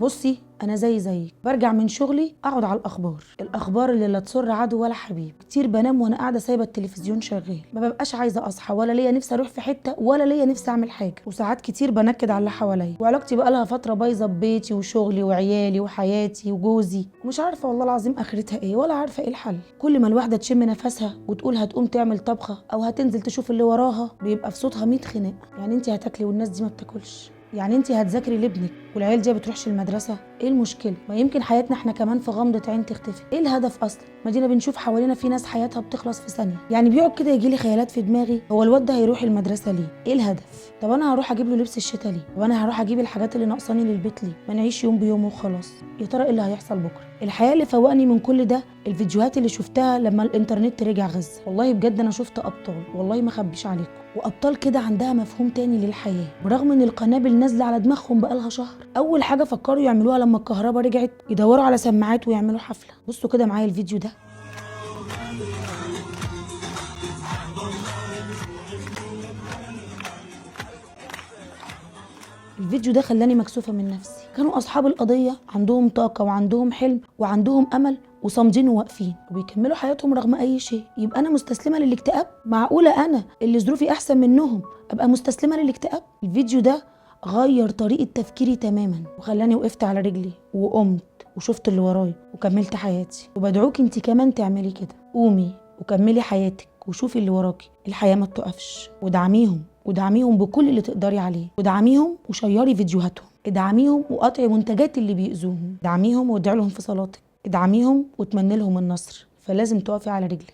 بصي انا زي زيك، برجع من شغلي اقعد على الاخبار، الاخبار اللي لا تسر عدو ولا حبيب. كتير بنام وانا قاعدة سايبه التلفزيون شغال، ما ببقاش عايزه اصحى ولا ليا نفسي اروح في حتة ولا ليا نفسي اعمل حاجة، وساعات كتير بنكد على اللي حواليا، وعلاقتي بقى لها فترة بايظة ببيتي وشغلي وعيالي وحياتي وجوزي، ومش عارفه والله العظيم اخرتها ايه ولا عارفه ايه الحل. كل ما الواحدة تشم نفسها وتقول هتقوم تعمل طبخه او هتنزل تشوف اللي وراها، بيبقى في صوتها 100 خناقه. يعني انت هتاكلي والناس دي ما بتاكلش، يعني انت هتذاكري لابنك والعيال دي ما بتروحش المدرسة، ايه المشكلة؟ ما يمكن حياتنا احنا كمان في غمضه عين تختفي. ايه الهدف اصلا؟ ما دينا بنشوف حوالينا في ناس حياتها بتخلص في ثانية. يعني بيقعد كده يجي لي خيالات في دماغي، هو الواد ده هيروح المدرسة ليه؟ ايه الهدف؟ طب انا هروح اجيب له لبس الشتاء ليه؟ طب انا هروح اجيب الحاجات اللي ناقصاني للبيت ليه؟ ما نعيش يوم بيوم وخلاص. يا ترى ايه اللي هيحصل بكره؟ الحقيقة اللي فوقني من كل ده الفيديوهات اللي شفتها لما الانترنت رجع غزة. والله بجد انا شفت ابطال، والله ما اخبيش عليكم، وابطال كده عندها مفهوم تاني للحياة، برغم ان القنابل نازله على دماغهم بقالها شهر. اول حاجة فكروا يعملوها لما الكهرباء رجعت يدوروا على سماعات ويعملوا حفلة. بصوا كده معايا الفيديو ده. الفيديو ده خلاني مكسوفة من نفسي. كانوا أصحاب القضية عندهم طاقة وعندهم حلم وعندهم أمل وصامدين وواقفين وبيكملوا حياتهم رغم أي شيء. يبقى أنا مستسلمة للاكتئاب؟ معقولة أنا اللي ظروفي أحسن منهم أبقى مستسلمة للاكتئاب؟ الفيديو ده غير طريقة تفكيري تماما وخلاني وقفت على رجلي وقمت وشفت اللي وراي وكملت حياتي. وبدعوك انت كمان تعملي كده، قومي وكملي حياتك وشوفي اللي وراكي، الحياة ما بتقفش. ودعميهم، ودعميهم بكل اللي تقدري عليه، ودعميهم وشيري فيديوهاتهم، ادعميهم وقطعي منتجات اللي بيأذوهم، ادعميهم وادعي لهم في صلاتك، ادعميهم وتمني لهم النصر. فلازم تقفي على رجلك.